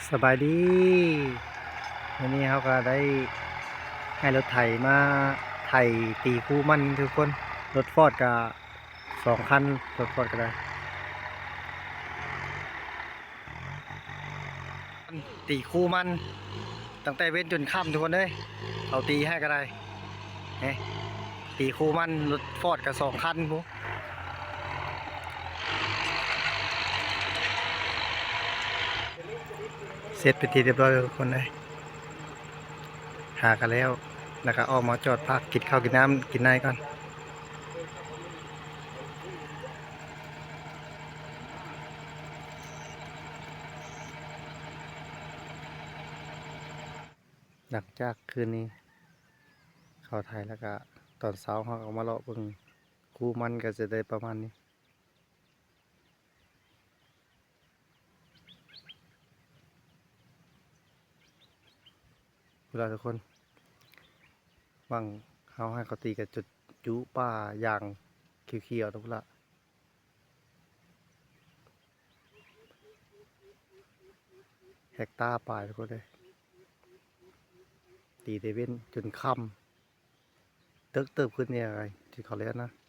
ສະບາຍດີ ມື້ນີ້ເຮົາກໍໄດ້ໃຫ້ລົດໄຖມາໄຖຕີຄູມັນທຸກຄົນ. ລົດຟອດກໍສອງຄັນ ລົດຟອດກໍໄດ້ ຕີຄູມັນຕັ້ງແຕ່ເວັນຈົນຄ່ຳທຸກຄົນເອີຍ. ເຂົາຕີໃຫ້ກໍໄດ້ ນີ້ ຕີຄູມັນ ລົດຟອດກໍສອງຄັນພຸ້ນ. ເສັດເປັນທີ່ຮຽບຮ້ອຍແລ້ວທຸກຄົນເອີຍ. ຫາກັນແລ້ວ ແລ້ວກໍອອກມາຈອດພັກ ກິນເຂົ້າກິນນ້ຳກິນໃນກ່ອນ. ຫຼັງຈາກຄືນນີ້ເຂົາໄຖແລ້ວກະ ຕອນເຊົ້າເຮົາກໍມາເລາະເບິ່ງ ຄູມັນກໍຈະໄດ້ປະມານນີ້ ພຸ້ນລະທຸກຄົນ. ຫວ່າງເຮົາໃຫ້ເຂົາຕີກັນຈົນຈຸປ່າຢາງຂຽວໆ ພຸ້ນລະ. ເຮັກຕາປາຍທຸກຄົນເອີຍ ຕີແຕ່ເວັນຈົນຄ່ຳ ເດິກເຕີບຂຶ້ນນີ້ ຈົນເຂົາແລ້ວນະ.